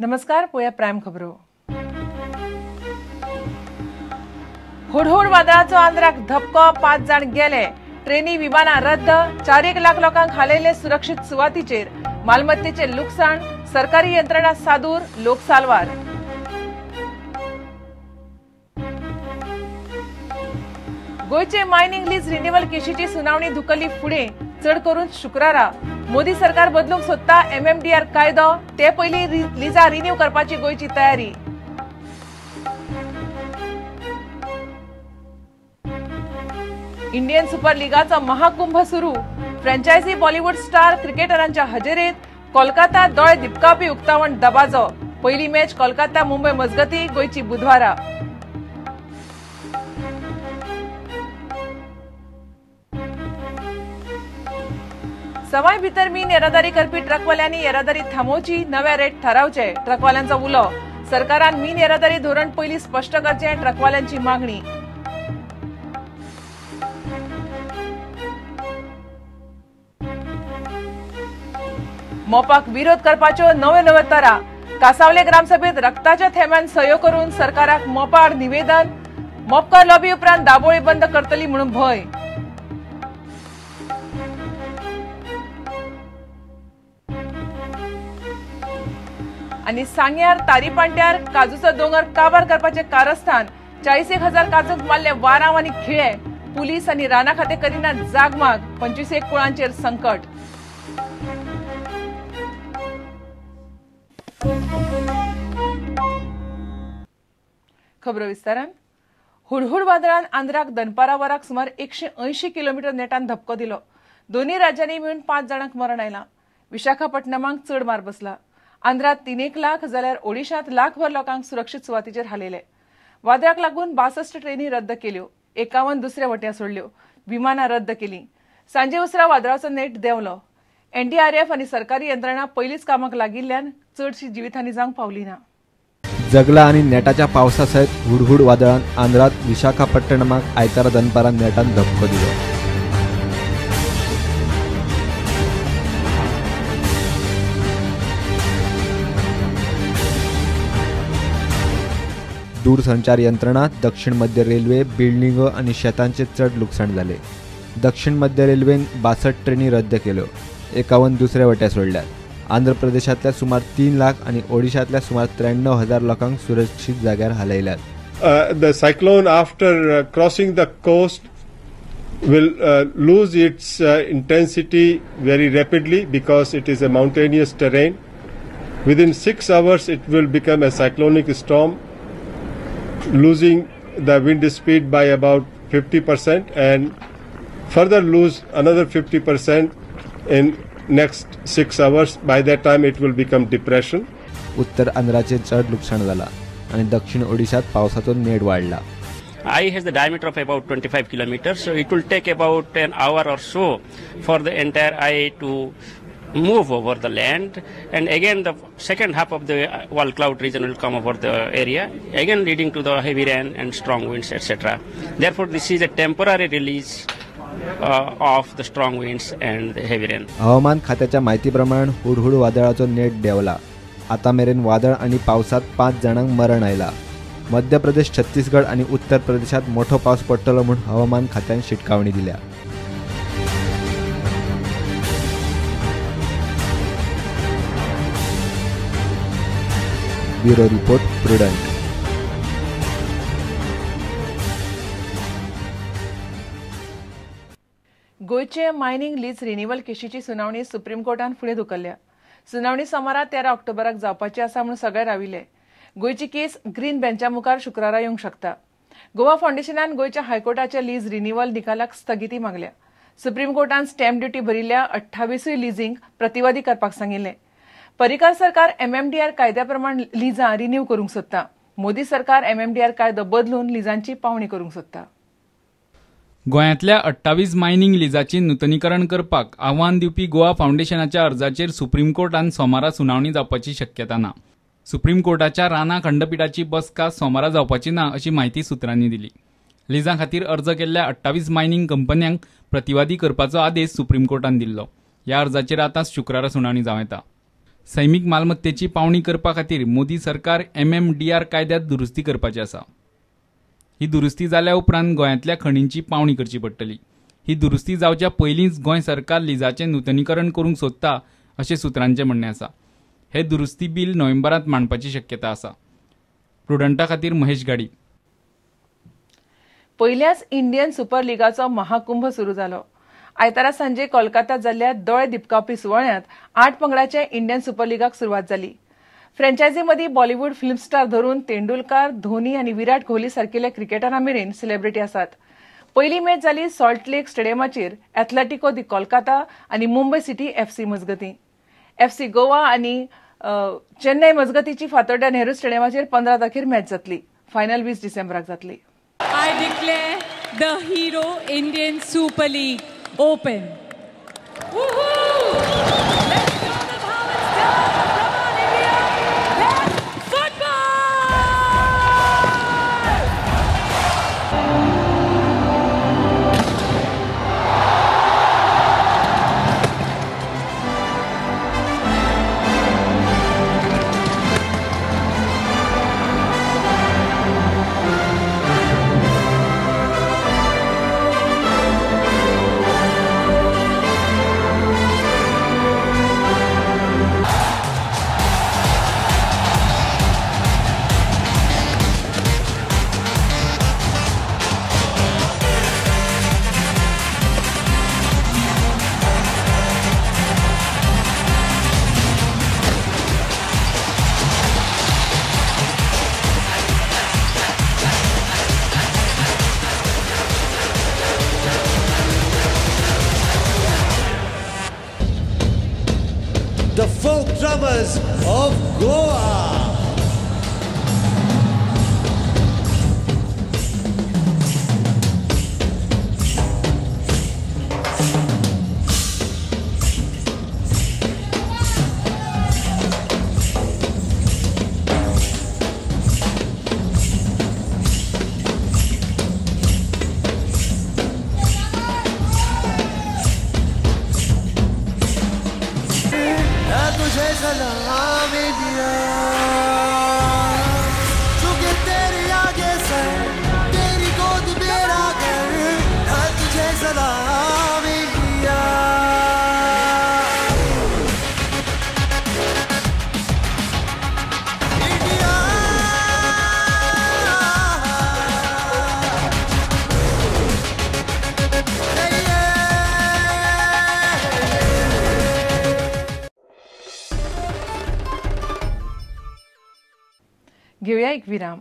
नमस्कार, पोया प्रायम खबरो. हुडहुड वादळाचो आंध्राक धपको, 5 जाण गेले. ट्रेनी विमानां रद्द, 4 लाख लोकांक हालयले सुरक्षीत सुवातीचेर. मालमत्तेचे लुकसाण, सरकारी यंत्रणा सादूर, लोक साल्वार. गोंयचे मायनिंग लीज रिन्युअल केशीची सुनावणी धुकल्ली फुडें, चड करून शुक्रारा. मोदी सरकार बदलूंक सोदता एमएमडीआर कायदो, ते पयलीं लिजा रिन्यू करपाची गोंयची तयारी. इंडियन सुपर लिगाचो महाकुंभ सुरू. फ्रँचायझी बॉलिवूड स्टार क्रिकेटरांच्या हजेरेत कोलकाता दोळे दिपकावपी उक्तावण दबाजो. पहिली मॅच कोलकाता मुंबय मजगती, गोंयची बुधवारा. सवाय भितर मीन येरादारी करपी ट्रकवाल्यांनी येरादारी थांबोवची, नव्या रेट थारावचे, ट्रकवाल्यांचो उलो. सरकारान मीन येरादारी धोरण पयलीं स्पश्ट करचें, ट्रकवाल्यांची मागणी. मोपाक विरोध करपाच्यो नव्यो नव्यो तरा. कासावले ग्रामसभेत रक्ताच्या थेंब्यान सयो करून सरकाराक मोपाआड निवेदन. मोपकार लॉबी उपरांत दाबोळी बंद करतली म्हणून भंय. आनी सांग्यार तारीपांट्यार काजूचो दोंगर काबार करपाचें कारस्थान. 41,000 काजूंक मारले वारांव आनी खिळे. पुलीस आनी राना खातें करिना जागमाग. 25 कुळांचेर संकट. खबरो विस्तारान. हुडहुड वादळान आंध्राक दनपारा वराक सुमार 180 किलोमीटर नेटान धपको दिलो. दोन्ही राज्यांनी मेळून 5 जाणांक मरण आयलां. विशाखापट्टणमाक चड मार बसला. आंध्रात 3 लाख जाल्यार ओडिशांत लाखभर लोकांक सुरक्षीत सुवातीचेर हालयले. वादळाक लागून 62 ट्रेनी रद्द केल्यो, 51 दुसऱ्या वट्यां सोडल्यो, विमानां रद्द केलीं. सांजे उसरां वादळाचो नेट देंवलो. एनडीआरएफ आनी सरकारी यंत्रणा पयलींच कामाक लागिल्ल्यान चडशी जिवितहानी जावंक पावली ना. जगला आनी नेटाच्या पावसा सयत हुडहुड वादळान आंध्रात विशाखापट्टणमाक आयतारा दनपारां नेटान धपको दिलो. दूरसंचार यंत्रणा, दक्षिण मध्य रेल्वे, बिल्डिंगो आनी शेतांचे चड लुकसाण जाले. दक्षिण मध्य रेल्वेन 62 ट्रेनी रद्द केल्यो, 51 दुसऱ्या वट्या सोडल्यात. आंध्र प्रदेशांतल्या सुमार 3 लाख आनी ओडिशांतल्या सुमार 93,000 लोकांक सुरक्षीत जाग्यार हालयल्यात. The cyclone after crossing the coast will lose its intensity very rapidly because it is a mountainous terrain. Within 6 hours it will become a cyclonic storm, losing the wind speed by about 50% and further lose another 50% in next 6 hours. By that time it will become depression. उत्तर आंध्राचे चड नुकसान झाला आणि दक्षिण ओडिशात पावसाचो नेट वाढला. Eye has the diameter of about 25 kilometers, so it will take about an hour or so for the entire eye to move over the land, and again the second half of the wall cloud region will come over the area, again leading to the heavy rain and strong winds, etc. Therefore, this is a temporary release of the strong winds and the heavy rain. हवामान खात्याच्या माहितीप्रमाणे हुडहुड वादळाचो नेट देंवला. आता मेरेन वादळ आणि पावसात 5 जाणांक मरण आयला. मध्य प्रदेश, छत्तीसगड आणि उत्तर प्रदेशात मोठो पावस पडटलो म्हूण हवामान खात्यान शिटकावणी दिल्या. Bureau report, Prudent. गोंयचे मायनिंग लीज रिन्युअल केशीची सुनावणी सुप्रीम कोर्टान फुडें धुकल्ल्या. सुनावणी सोमारा 13 ऑक्टोबराक जावपाची आसा म्हूण सगळे राविल्ले. गोंयची केस ग्रीन बेंचा मुखार शुक्रारा येवंक शकता. गोवा फावंडेशनान गोंयच्या हायकोर्टाच्या लीज रिन्युअल निकालाक स्थगिती मागल्या. सुप्रीम कोर्टान स्टॅम्प ड्युटी भरिल्ल्या 28 लिजींक प्रतिवादी करपाक सांगिल्लें. पर्रीकार सरकार एमएमडीआर कायद्या प्रमाण लिजां रिन्यू करूंक सोदता. मोदी सरकार एमएमडीआर कायदो बदलून लिजांची पावणी करूंक सोदता. गोंयांतल्या 28 मायनिंग लिजाची नुतनीकरण करपाक आव्हान दिवपी गोवा फावंडेशनाच्या अर्जाचेर सुप्रीम कोर्टान सोमारा सुनावणी जावपाची शक्यता ना. सुप्रीम कोर्टाच्या राना खंडपिठाची बसका सोमारा जावपाची ना अशी म्हायती सुत्रांनी दिली. लिजां खातीर अर्ज केल्ल्या 28 मायनिंग कंपन्यांक प्रतिवादी करपाचो आदेश सुप्रीम कोर्टान दिल्लो. ह्या अर्जाचेर आतां शुक्रारा सुनावणी जावं येता. सैमीक मालमत्तेची पावणी करपा खातीर मोदी सरकार MMDR कायद्यांत दुरुस्ती करपाची आसा. ही दुरुस्ती जाल्या उपरांत गोंयांतल्या खणींची पावणी करची पडटली. ही दुरुस्ती जावच्या पयलींच गोंय सरकार लिजाचें नुतनीकरण करूंक सोदता अशें सुत्रांचें म्हणणें आसा. हे दुरुस्ती बील नोव्हेंबरांत मांडपाची शक्यता आसा. प्रुडंटा खातीर महेश गाडी. पयल्याच इंडियन सुपर लिगाचो महाकुंभ सुरू जालो. आयतारा सांजे कोलकाता जाल्ल्या दोळे दिपकावपी सुवाळ्यांत 8 पंगडाच्या इंडियन सुपर लिगाक सुरवात जाली. फ्रँचायझी मदीं बॉलिवूड फिल्म स्टार धरून तेंडुलकार, धोनी आनी विराट कोहली सारकिल्ल्या क्रिकेटरां मेरेन सेलेब्रिटी आसात. पयली मॅच जाली सॉल्ट लेक स्टेडियमाचेर एथलेटिको दी कोलकाता आनी मुंबय सिटी एफसी मजगतीं. एफसी गोवा आनी चेन्नय मजगतीची फातोड्ड्या नेहरू स्टेडियमाचेर 15 तारखेर मॅच जातली. फायनल 20 डिसेंबराक जातली. I declare the Hero Indian Super League open. Woohoo! Let's show them how it's done. Come on, India! Let's football! The folk drummers of Goa. सलाम India, झुके तेरे आगे सर, तेरी गोद मेरा घर, तुझे सलाम इंडिया. इंडिया घेऊया एक विराम.